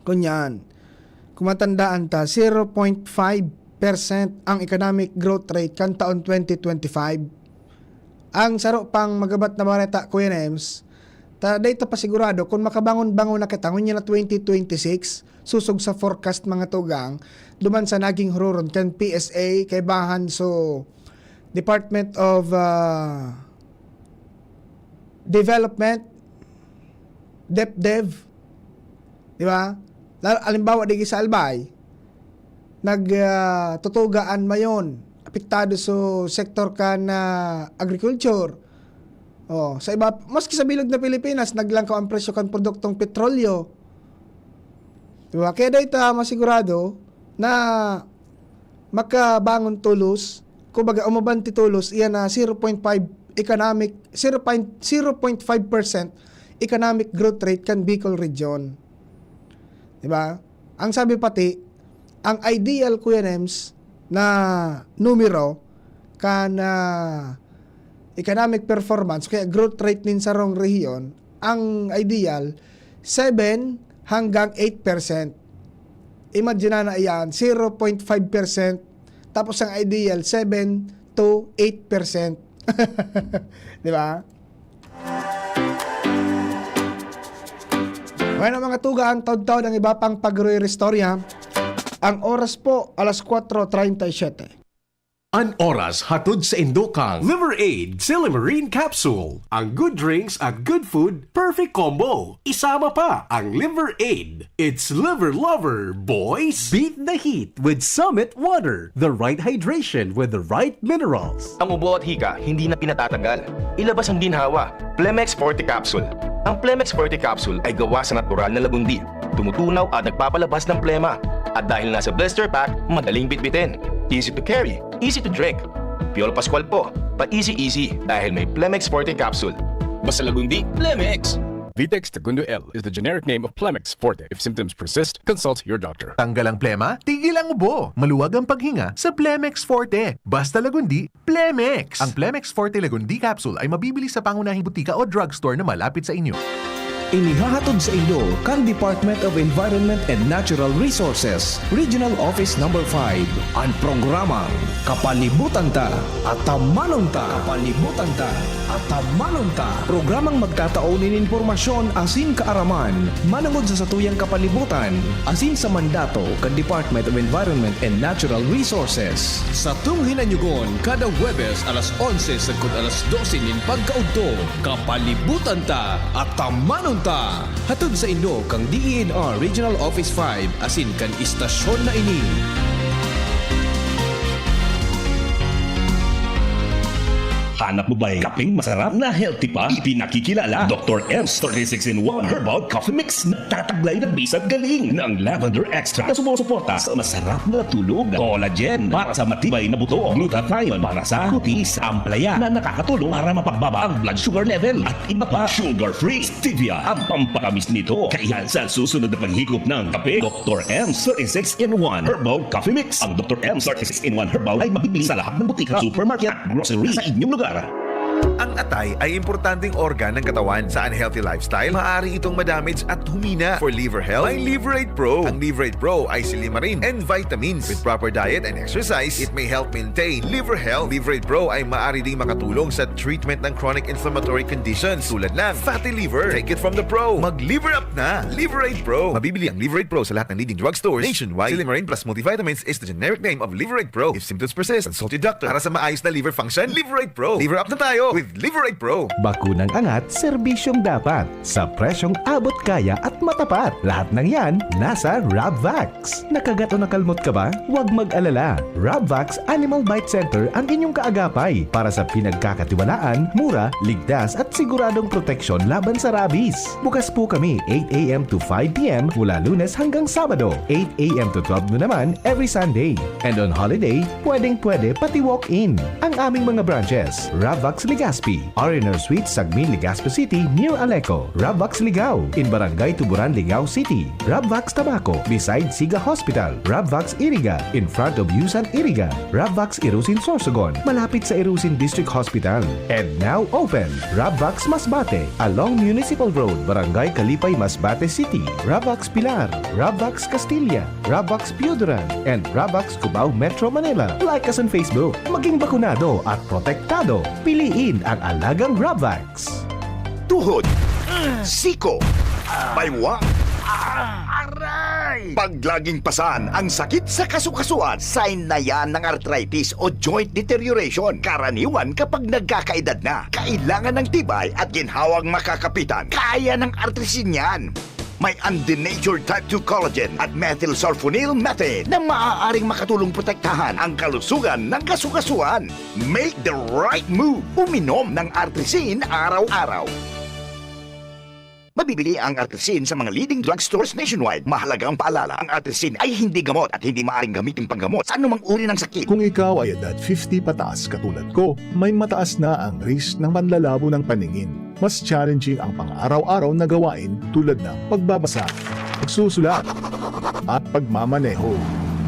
kunyan, kung matandaan ta, zero point five percent ang economic growth rate kan taon twenty twenty-five. Ang saro pang magabat na bareta, Kuya Nems, ta dahil ta pasigurado kung makabangon-bangon na kita ngunyan na twenty twenty-six, susog sa forecast mga tugang, duman sa naging hururon kan P S A, kaibahan so Department of ah, Development, DepDev, di ba? Lalo, alimbawa, digi sa Albay, nag ah, tutugaan mayon, apektado sa sektor kan ah, agriculture. Oh, sa iba, maski sa bilog na Pilipinas, naglangkaw ang presyo kan produktong petrolyo. Di ba? Kaya dahil ta masigurado na makabangon tolos, kumbaga, umabanti tolos, iyan na zero point five economic, zero point zero point five percent economic growth rate kan Bicol Region. Di ba? Ang sabi pati, ang ideal, Kuya Nems, na numero kan ah, economic performance, kaya growth rate nin sarong rehiyon, ang ideal, seven hanggang eight percent. Imagine na yan, zero point five percent. Tapos ang ideal, seven to eight percent. Di ba? Bueno, mga tugang, taod-taod ang iba pang pagre-restorya. Ang oras po, alas kwatro treinta y siete. An oras hatod sa indo kang Liver Aid Silimarin Capsule. Ang good drinks at good food, perfect combo. Isama pa ang Liver Aid. It's Liver Lover, boys! Beat the heat with Summit Water. The right hydration with the right minerals. Ang ubo at hika, hindi na pinatatanggal. Ilabas ang ginhawa. Plemex Forte Capsule. Ang Plemex Forte Capsule ay gawa sa natural na lagundi. Tumutunaw at nagpapalabas ng plema. At dahil nasa blister pack, madaling bitbitin. Easy to carry, easy to drink. Piolo Pascual po, pa-easy-easy dahil may Plemex Forte Capsule. Basta lagundi, Plemex! Vitex Segundo L is the generic name of Plemex Forte. If symptoms persist, consult your doctor. Tanggal ang plema, tigil ang ubo. Maluwag ang paghinga sa Plemex Forte. Basta lagundi, Plemex! Ang Plemex Forte Lagundi Capsule ay mabibili sa pangunahing butika o drugstore na malapit sa inyo. Inihahatod sa inyo kan Department of Environment and Natural Resources, Regional Office Number five, an programang Kapalibutan Ta, Atamanon Ta. Kapalibutan Ta, Atamanon Ta. Programang magtatao nin impormasyon asin kaaraman manongod sa satuyang kapalibutan asin sa mandato kan Department of Environment and Natural Resources. Satong hinanyugon kada Huwebes alas onse sagkod alas dose nin pagkaudto, Kapalibutan Ta, Atamanon Ta! Hatod saindo kan D E N R Regional Office five asin kan istasyon na ini. Hanap mo ba'y kapeng masarap na healthy pa? Ipinakikilala, Doktor M's thirty-six in one Herbal Coffee Mix. Nagtataglay ng bisag galing ng lavender extract na sumusuporta sa masarap na tulog, collagen para sa matibay na buto, glutathione para sa kutis, ampalaya na nakakatulong para mapagbaba ang blood sugar level, at iba pa. Sugar-free stevia ang pampatamis nito. Kaya sa susunod na paghigop ng kape, Doktor M's thirty-six in one Herbal Coffee Mix. Ang Doktor M's thirty-six in one Herbal ay mabibili sa lahat ng butika, supermarket at grocery sa inyong lugar. Ang atay ay importanteng organ ng katawan. Sa unhealthy lifestyle, maaari itong madamage at humina. For liver health, may Liverate Pro. Ang Liverate Pro ay silimarin and vitamins. With proper diet and exercise, it may help maintain liver health. Liverate Pro ay maaari ding makatulong sa treatment ng chronic inflammatory conditions tulad ng fatty liver. Take it from the pro. Mag-liver up na! Liverate Pro. Mabibili ang Liverate Pro sa lahat ng leading drugstores nationwide. Silimarin plus multivitamins is the generic name of Liverate Pro. If symptoms persist, consult your doctor para sa maayos na liver function. Liverate Pro. Liver up na tayo with Liverate Pro. Bakunang angat, serbisyong dapat. Sa presyong abot kaya at matapat. Lahat ng yan, nasa Rabvax. Nakagat o nakalmot ka ba? Huwag mag-alala. Rabvax Animal Bite Center ang inyong kaagapay para sa pinagkakatiwalaan, mura, ligtas at siguradong proteksyon laban sa rabies. Bukas po kami eight a.m. to five p.m. mula Lunes hanggang Sabado, eight a.m. to twelve noon naman every Sunday. And on holiday, pwedeng-pwede pati walk-in. Ang aming mga branches, Rabvax Legazpi, R and R Suite, Sagmin, Legazpi City, near Aleco, Rabvax Ligao, in Barangay Tuburan, Ligao City, Rabvax Tabaco, beside Siga Hospital, Rabvax Iriga, in front of Yusan Iriga, Rabvax Irusin Sorsogon, malapit sa Irusin District Hospital, and now open, Rabvax Masbate, along Municipal Road, Barangay Kalipay, Masbate City, Rabvax Pilar, Rabvax Castilla, Rabvax Pioduran, and Rabvax Cubao, Metro Manila. Like us on Facebook. Maging bakunado at protektado. Piliin ang alagang Rabvax. Tuhod, siko, baywang, aray! Paglaging pasan ang sakit sa kasukasuan, sign na yan ng arthritis o joint deterioration. Karaniwan kapag nagkakaedad na, kailangan ng tibay at ginhawang makakapitan. Kaya ng Artrisin yan. May undenatured type two collagen at methylsulfonyl methane na maaaring makatulong protektahan ang kalusugan ng kasukasuan. Make the right move. Uminom ng Artrisin araw-araw. Mabibili ang Artrisin sa mga leading drugstores nationwide. Mahalagang paalala, ang Artrisin ay hindi gamot at hindi maaaring gamitin panggamot sa anumang uri ng sakit. Kung ikaw ay edad fifty pataas katulad ko, may mataas na ang risk ng panlalabo ng paningin. Mas challenging ang pang-araw-araw na gawain tulad ng pagbabasa, pagsusulat, at pagmamaneho.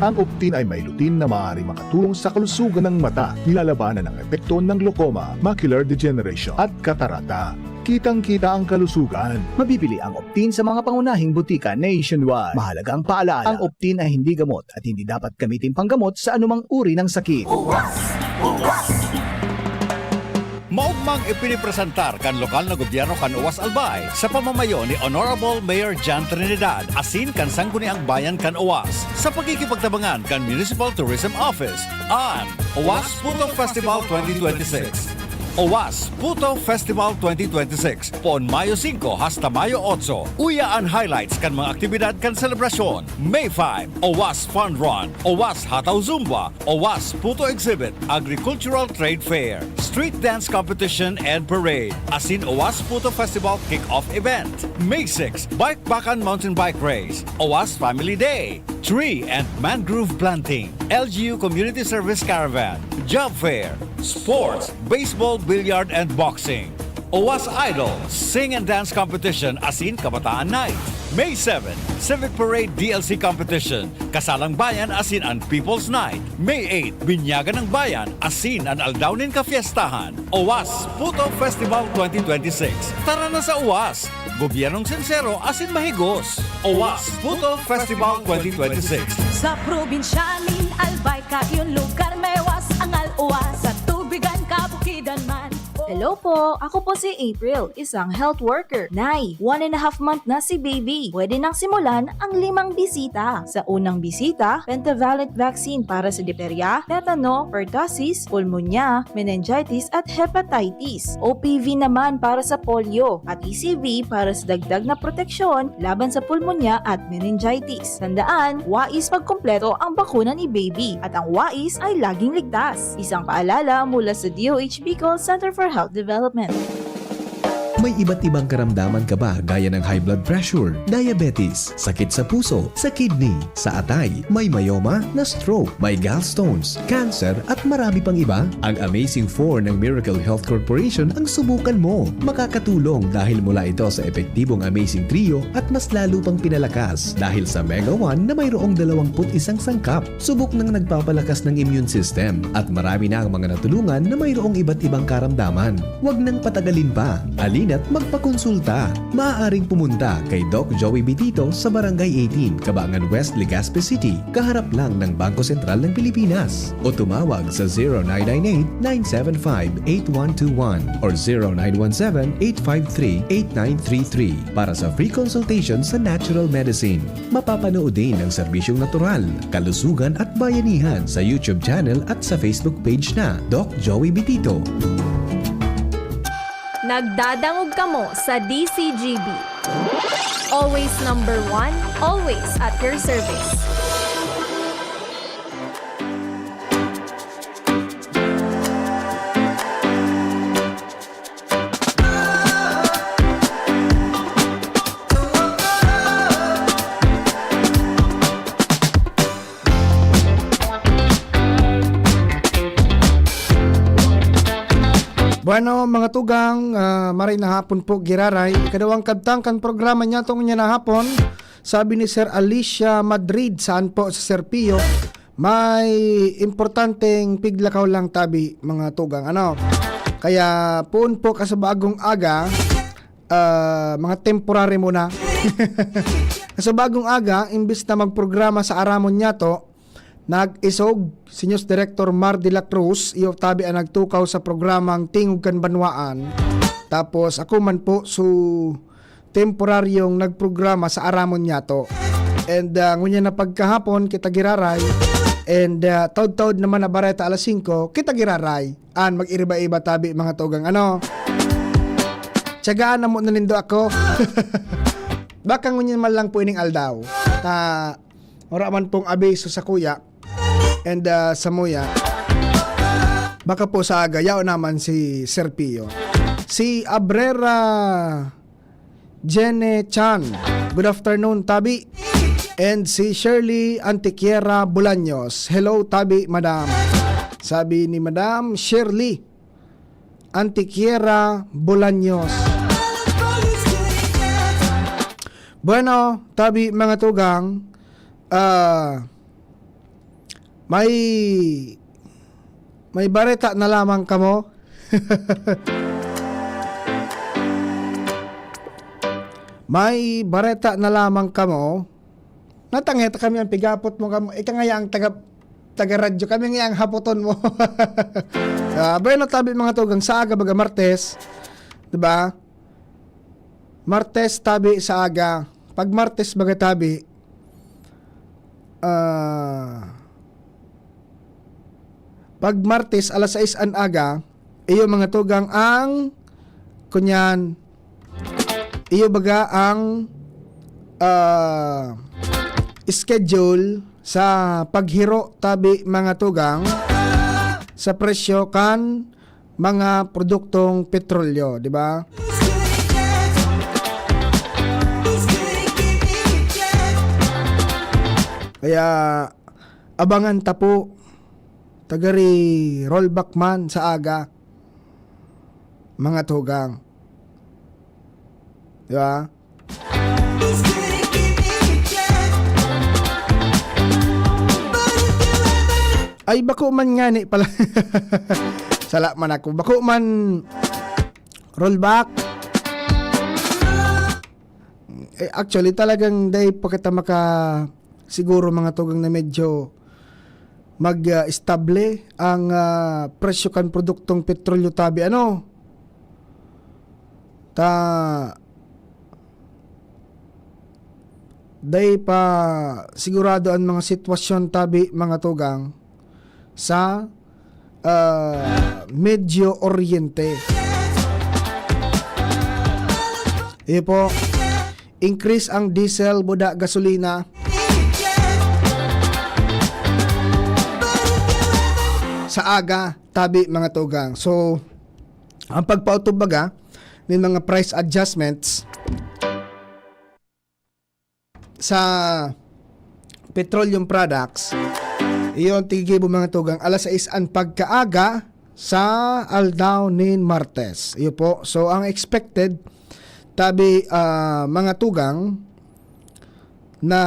Ang Optin ay may lutein na maaaring makatulong sa kalusugan ng mata, nilalabanan ang epekto ng glaucoma, macular degeneration, at katarata. Kitang-kita ang kalusugan. Mabibili ang Optin sa mga pangunahing butika nationwide. Mahalaga ang paalaala, ang Optin ay hindi gamot at hindi dapat gamitin panggamot sa anumang uri ng sakit. Maogmang ipinipresentar kan lokal na gobyerno kan Oas Albay sa pamamayo ni Honorable Mayor John Trinidad asin kan Sangguniang Bayan kan Oas sa pagkikipagtabangan kan Municipal Tourism Office an Oas Puto Festival twenty twenty-six. Oas Puto Festival twenty twenty-six, poon Mayo singko hasta Mayo otso. Uya an highlights kan mga aktibidad kan selebrasyon: May five, Oas Fun Run, Oas Hataw Zumba, Oas Puto Exhibit, Agricultural Trade Fair, Street Dance Competition and Parade, asin Oas Puto Festival Kick-Off Event. May six, Bike Bakan Mountain Bike Race, Oas Family Day, Tree and Mangrove Planting, L G U Community Service Caravan, Job Fair, Sports, Baseball, Billiard and Boxing, Oas Idol, Sing and Dance Competition asin Kabataan Night. May seven, Civic Parade D L C Competition, Kasalang Bayan asin an People's Night. May eight, Binyagan ng Bayan asin an Aldaw nin Kafiestahan. Oas Puto Festival twenty twenty-six. Tara na sa Oas! Gobyernong sinsero asin mahigos. Oas Puto Festival twenty twenty-six. Sa probinsya nin Albay, kayon lugar may was, angal uwas, sa tubigan, kabukidan man. Hello po! Ako po si April, isang health worker. Nay, one and a half month na si baby. Pwede nang simulan ang limang bisita. Sa unang bisita, pentavalent vaccine para sa diphtheria, tetano, pertussis, pulmonya, meningitis at hepatitis. O P V naman para sa polio at E C V para sa dagdag na proteksyon laban sa pulmonya at meningitis. Tandaan, wais pagkumpleto ang bakuna ni baby at ang wais ay laging ligtas. Isang paalala mula sa D O H Bicol Center for Health Development. May iba't ibang karamdaman ka ba gaya ng high blood pressure, diabetes, sakit sa puso, sa kidney, sa atay, may myoma, na-stroke, may gallstones, cancer, at marami pang iba? Ang Amazing four ng Miracle Health Corporation ang subukan mo. Makakatulong dahil mula ito sa epektibong Amazing Trio at mas lalo pang pinalakas dahil sa Mega one na mayroong dalawang put isang sangkap. Subok nang nagpapalakas ng immune system at marami na ang mga natulungan na mayroong iba't ibang karamdaman. Huwag nang patagalin pa. Halina't magpakonsulta. Maaaring pumunta kay Doc Joey Bitito sa Barangay eighteen, Cabangan West, Legazpi City, kaharap lang ng Bangko Sentral ng Pilipinas. O tumawag sa zero nine nine eight, nine seven five, eight one two one or zero nine one seven, eight five three, eight nine three three para sa free consultation sa natural medicine. Mapapanood din ang serbisyong natural, kalusugan at bayanihan sa YouTube channel at sa Facebook page na Doc Joey Bitito. Nagdadangog kamo sa D C G B. Always number one, always at your service. Bueno, mga tugang, ah, maray na hapon po, giraray. Ikadawang kabtang kan programa niya tong niya na hapon. Sabi ni Sir Alicia Madrid, saan po sa Sir Pio, may importanteng piglakaw lang tabi, mga tugang. Ano? Kaya poon po kasabagong aga, ah, mga temporary muna. Kasabagong aga, imbis na magprograma sa Aramon Nyato, nag-isog si News Director Mar de la Cruz, iyo tabi ang nagtukaw sa programang Tingog Kan Banwaan. Tapos ako man po su temporaryong nagprograma sa Aramon Nyato. And ah, ngunyan na pagkahapon, kita giraray. And ah, taod-taod naman na bareta alas singko, kita giraray. An mag-iriba-iba tabi, mga tugang, ano? Tiyagaan na mo na nindo ako. Baka ngunyan man lang po ining aldaw. Ta, wala man pong abiso sa kuya. And ah, sa muya. Baka po sa aga, yaon naman si Sir Pio. Si Abrera Jene Chan. Good afternoon, Tabi. And si Shirley Antiquiera Bolaños. Hello, Tabi, Madam. Sabi ni Madam Shirley Antiquiera Bolaños. Bueno, Tabi, mga tugang, ah, may, may bareta na lamang kamo. May bareta na lamang kamo. Natangay ta kami ang pigapot mo kamo. Ika ngaya ang taga, taga-radyo. Kami ngaya ang hapoton mo. Ah, bueno, tabi mga tugang, sa aga baga Martes. Diba? Martes tabi sa aga. Pag Martes baga tabi, ah, pag Martes alas sais an aga, iyo mga tugang ang kunyan, iyo baga ang, ah, schedule sa paghiro tabi mga tugang sa presyo kan mga produktong petrolyo, di ba? Kaya abangan ta po, tagari rollback man sa aga, mga tugang. Di ba? Ay, bako man ngani pala. Sala man ako. Bako man rollback. Eh, actually, talagang dai pa kita maka-, siguro, mga tugang, na medyo mag, ah, estable ang, ah, presyo kan produktong petrolyo tabi, ano? Ta, dai pa sigurado ang mga sitwasyon tabi, mga tugang, sa, ah, Medio Oriente. Iyo po, increase ang diesel, buda, gasolina. Sa aga, tabi, mga tugang. So, ang pagpautob baga nin mga price adjustments sa petroleum products, iyon tigibo, mga tugang, alas sais an pagkaaga sa aldaw nin Martes. Iyo po. So, ang expected, tabi, ah, mga tugang, na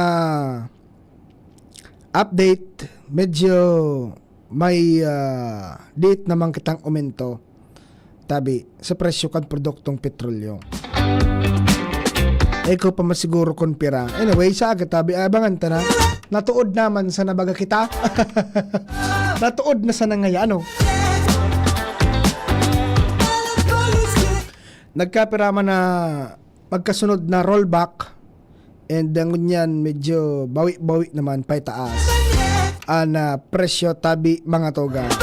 update, medyo may, ah, diit naman kitang aumento, tabi, sa presyo kan produktong petrolyo. Ikaw pa masiguro kun pira. Anyway, sa aga tabi, abangan ta na. Natuod naman sa nabaga kita. Natuod na sa nangaya, ano? Nagkapira man na magkasunod na rollback, and ang ngunyan medyo bawi-bawi naman paitaas an, ah, presyo tabi, mga tugang.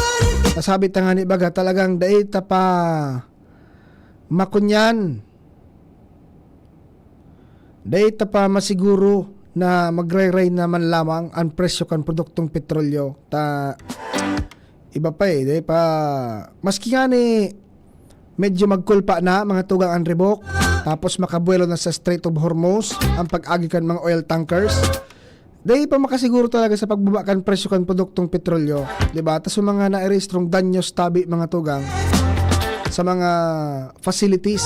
Nasabi ta ngani baga, talagang dai ta pa makunyan, dai ta pa masiguro na magrayray naman lamang an presyo kan produktong petrolyo. Ta, iba pa eh, dai pa. Maski ngani medyo magkulpa na, mga tugang, an ribok, tapos makabuwelo na sa Strait of Hormuz ang pag-agi kan mga oil tankers, dai pa makasiguro talaga sa pagbaba kan presyo kan produktong petrolyo, di ba? Tas yung mga nairehistrong danyos tabi, mga tugang, sa mga facilities,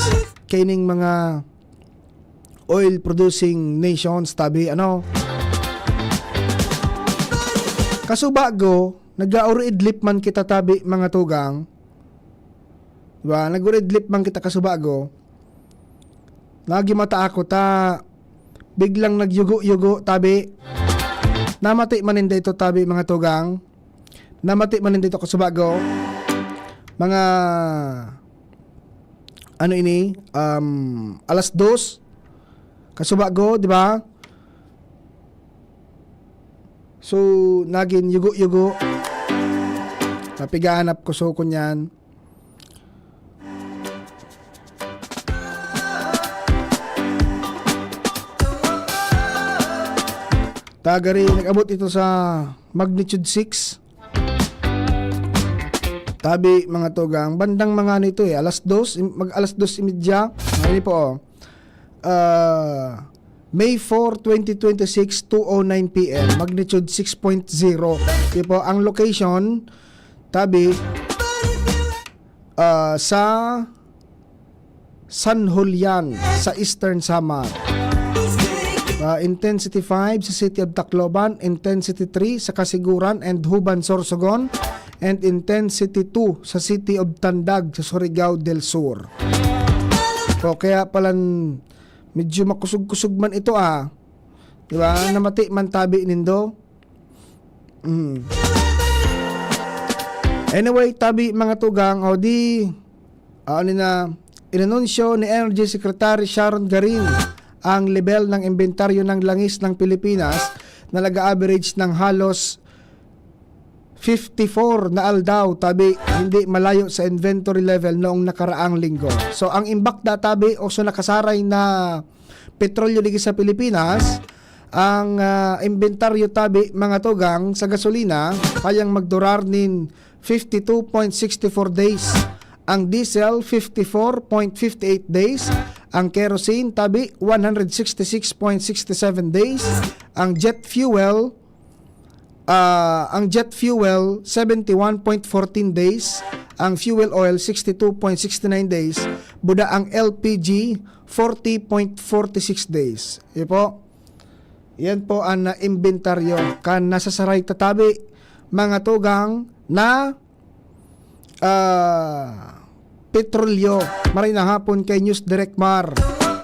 kaining mga oil producing nations tabi, ano? Kasubago, nag-auriidlip man kita tabi, mga tugang. Di ba? Nag-uridlip man kita kasubago. Nagimata ako ta biglang nagyugo-yugo tabi. Namati man ninda ito tabi, mga tugang. Namati man ninda ito kasubago. Mga, ano ini, um, alas dos kasubago, di ba? So, nagin yugo-yugo. Napigahanap ko, so, kunyan. Tagari, nag-abot ito sa magnitude six. Tabi, mga tugang, bandang mga ano ito eh, alas dos, im-, mag alas dos y media. Ano po, oh. Ah, May four, twenty twenty-six, two oh nine P M, magnitude six point zero. Di po, ang location, tabi, ah, sa San Julian, sa Eastern Samar. Ah, intensity five sa City of Tacloban, intensity three sa Casiguran and Juban, Sorsogon, and intensity two sa City of Tandag, sa Surigao del Sur. O, kaya palan Medyo makusog-kusog man ito, ah. Di ba? Namati man tabi nindo. Mm. Anyway, tabi, mga tugang, o di, ano na, inanunsyo ni Energy Secretary Sharon Garin ang level ng inventaryo ng langis ng Pilipinas na nag-a-average ng halos fifty-four na aldaw, tabi, hindi malayo sa inventory level noong nakaraang linggo. So, ang imbak da, tabi, o so nakasaray na petrolyo digi sa Pilipinas, ang, ah, inventaryo, tabi, mga tugang, sa gasolina, kayang magdurar nin fifty-two point six four days. Ang diesel, fifty-four point fifty-eight days. Ang kerosene, tabi, one hundred sixty-six point sixty-seven days. Ang jet fuel, ah, ang jet fuel, seventy-one point fourteen days. Ang fuel oil, sixty-two point sixty-nine days. Buda ang L P G, forty point forty-six days. Iyo po. Yan po ang, ah, inventaryo kan nasasaray ta tabi, mga tugang, na, ah, petrolyo. Maray na hapon kay News Direct Mar.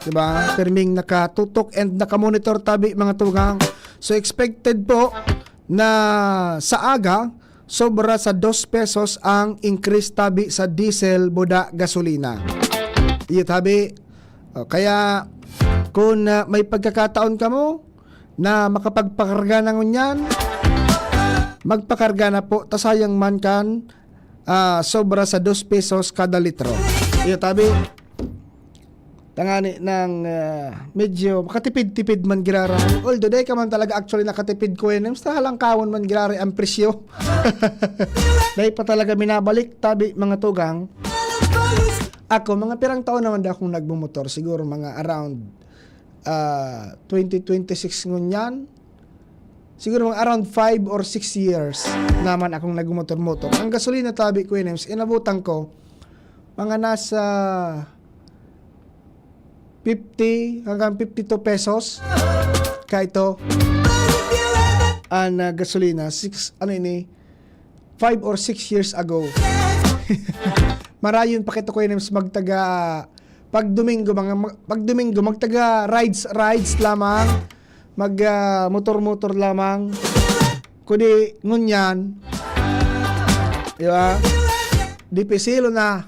Diba? Pirming nakatutok and nakamonitor tabi, mga tugang. So, expected po na sa aga, sobra sa dos pesos ang increase tabi sa diesel, buda, gasolina. Iyo tabi. O, kaya, kung, ah, may pagkakataon kamo na makapagpakarga na ngunyan, magpakarga na po, ta sayang man kan, ah, sobra sa dos pesos kada litro. Iyo tabi. Tangani ng, ah, medyo makatipid-tipid man giraray. Although, dai ka man talaga actually nakatipid, Kuya Nems, ta halangkawon man giraray ang presyo. Dai pa talaga minabalik, tabi, mga tugang. Ako, mga pirang taon naman da akong nagmumotor. Siguro mga around, ah, twenty twenty-six ngunyan. Siguro mga around five or six years naman akong nagmumotor-motor. Ang gasolina, tabi, Kuya Nems, inabutan ko, mga nasa fifty hanggang fifty-two pesos. Kaya ito, ang, ah, gasolina, six, ano ini, five or six years ago. Marayon pa kita, Kuya Nems, magtaga, pag Domingo, mga, mag-, pag Domingo, magtaga rides, rides lamang. Mag, ah, motor-motor lamang. Kundi ngunyan, di ba? Dipisilo na.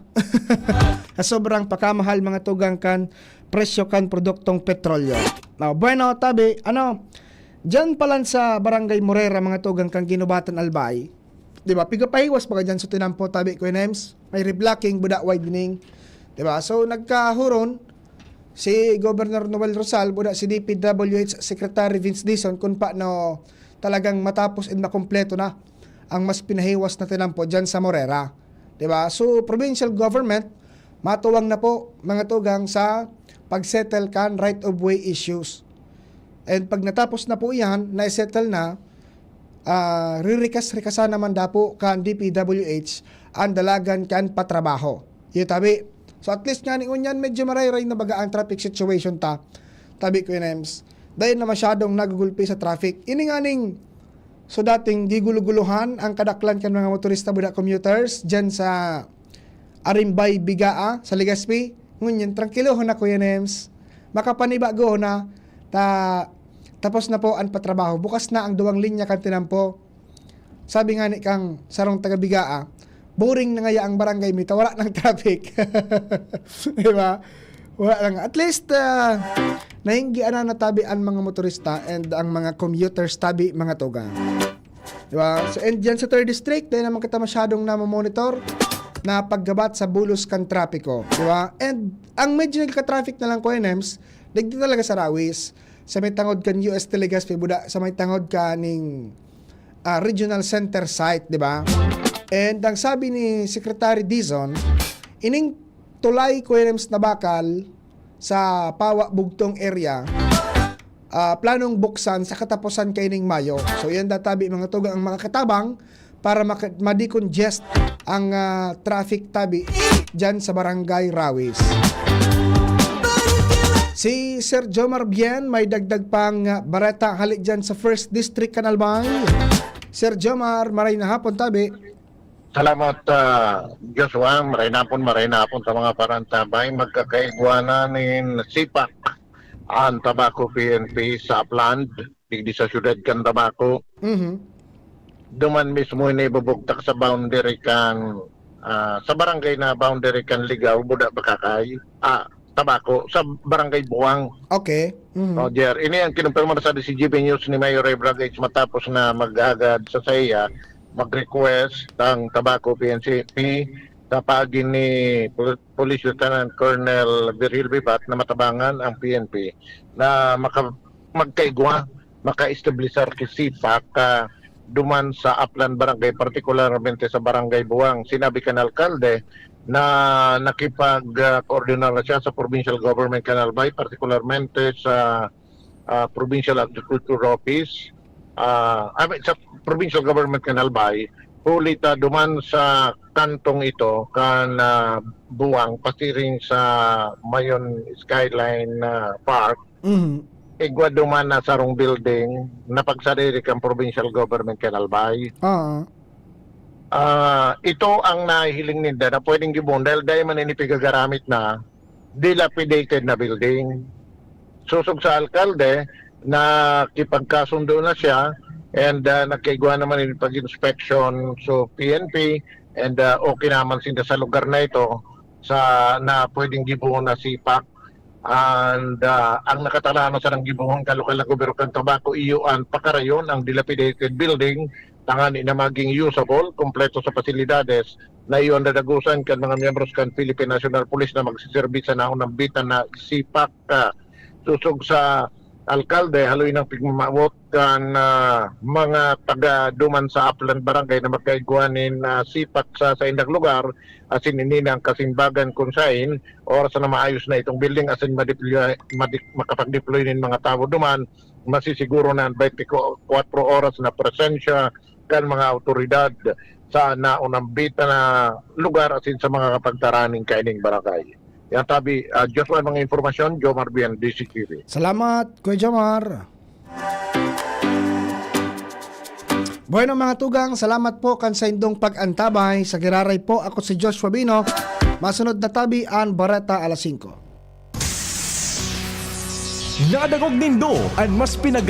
Sa sobrang pakamahal, mga tugang, kan presyo kan produktong petrolyo. Now, bueno, tabi, ano, dyan pa lang sa Barangay Morera, mga tugang, kan Guinobatan, Albay, di ba? Pigapahiwas pa ka dyan sa tinampo, tabi, Kuya Nems? May reblocking, buda, widening. Di ba? So, nagkahuron si Governor Noel Rosal, buda, si D P W H Secretary Vince Dizon, kung paano talagang matapos and makumpleto na ang mas pinahiwas na tinampo dyan sa Morera. Di ba? So, provincial government, matuwang na po, mga tugang, sa pag-settle kan right-of-way issues. And pag natapos na po iyan, na-settle na, ah, ririkas-rikasan naman dapo kan D P W H ang dalagan kan patrabaho. Iyo tabi. So, at least ngani ngunyan, medyo marayray na baga ang traffic situation ta. Tabi, Kuya Nems. Dahil na masyadong nagugulpi sa traffic. Ini nganing, so, dating giguluguluhan ang kadaklan kan mga motorista, buda, commuters dyan sa Arimbay, Bigaa, sa Legazpi. Ngunyan, trangkilohon na, Kuya Nems. Makapanibago na. Ta-, tapos na po ang patrabaho. Bukas na ang duwang linya kan tinampo. Sabi nga ni kang sarong taga Bigaa, "Boring na ngaya ang barangay mi ta wala nang traffic." Di ba? Wala lang. At least, ah, nahinggianan na tabi ang mga motorista and ang mga commuters tabi, mga tugang. Di ba? So, and dyan sa third district, dahil naman kita masyadong namomonitor na paggabat sa bulos kan trapiko. Di ba? And ang medyo nagka-traffic na lang, Kuya Nems, digdi talaga sa Rawis. Sa may tangod kan U S Telegaspi, buda, sa may tangod kaning, ah, regional center site, di ba? And ang sabi ni Secretary Dizon, ining tulay, Kuya Nems, na bakal sa Pawa Bugtong area, ah, planong buksan sa katapusan kaining Mayo. So, yan databi, mga tugang, ang makakatabang para maka-, ma-decongest ang, ah, traffic tabi dyan sa Barangay Rawis. Si Sir Jomar Bien may dagdag pang, ah, bareta hali dyan sa First District, kan Albay. Sir Jomar, maray na hapon tabi. Salamat, ah, Joshua. Maray na hapon, maray na hapon sa mga parantabay. Magkakaigwa na nin sipak Ang Tabaco P N P sa Upland, digdi sa siyudad kan Tabaco. Mhm. Duman mismo ini ibubugtak sa boundary kan, ah, sa barangay na boundary kan Ligao, Buda, Bacacay. Ah, Tabaco, sa barangay Buang. Okay. Mhm. Roger, ini ang kinumpirma sa D C G B News ni Mayor Ray Bragage matapos na maghagad sa saiya, mag-request ang Tabaco P N P sa paagi ni Pol-, Police Lieutenant Colonel Virgil Vivat na matabangan ang P N P na maka-, magkaigwa, maka-establisar ki CPAC, ah, duman sa Upland Barangay, partikularmente sa Barangay Buang. Sinabi kan alkalde na nakipag, ah, koordinar na siya sa Provincial Government kan Albay, partikularmente sa, ah, Provincial Agriculture Office, ah, I mean, sa Provincial Government kan Albay, huli ta duman sa kantong ito kan, ah, Buang, pasiring sa Mayon Skyline, ah, Park, Mhm. igwa duman na sarong building na pagsadiri kan Provincial Government kan Albay. Oo. Ah, ito ang nahihiling ninda na pwedeng gibohon dahil dai man ini pigagaramit na dilapidated na building. Sosog sa alkalde, nakipagkasundo na siya and, ah, nagkaigwa naman yung pag-inspection. So, P N P and, ah, okay naman sinda sa lugar na ito sa, na pwedeng gibohon na CPAC. And, ah, ang nakatalaan na sarang gibohon kan lokal na gobyerno kan Tabaco, iyo ang pakarayon ang dilapidated building tanganing na maging usable, kompleto sa pasilidades na iyo ang dadagosan kan mga miyembros kan Philippine National Police na magsiserbi sa naunambitan na CPAC. Ah, sosog sa alkalde, haloy nang pigmamawot kan, ah, mga taga duman sa Upland Barangay na magkaigwa nin, ah, CPAC sa saindang lugar, asin ini na ang kasimbagan kun sain oras na maayos na itong building asin madiploy-, madi-, makapag-deploy nin mga tawo duman, masisiguro na ang twenty-four oras na presensya kan mga awtoridad sa naunambitan na lugar asin sa mga kapagtaraning kaining barangay. Yan tabi, ah, Joshua, mga impormasyon, Jomar Bien, D C T V. Salamat, Kuya Jomar. Bueno, mga tugang, salamat po kan saindong pag-antabay. Sa Giraray po, ako si Joshua Bino. Masunod na tabi an Bareta alas singko. Nadangog nindo an mas pinagay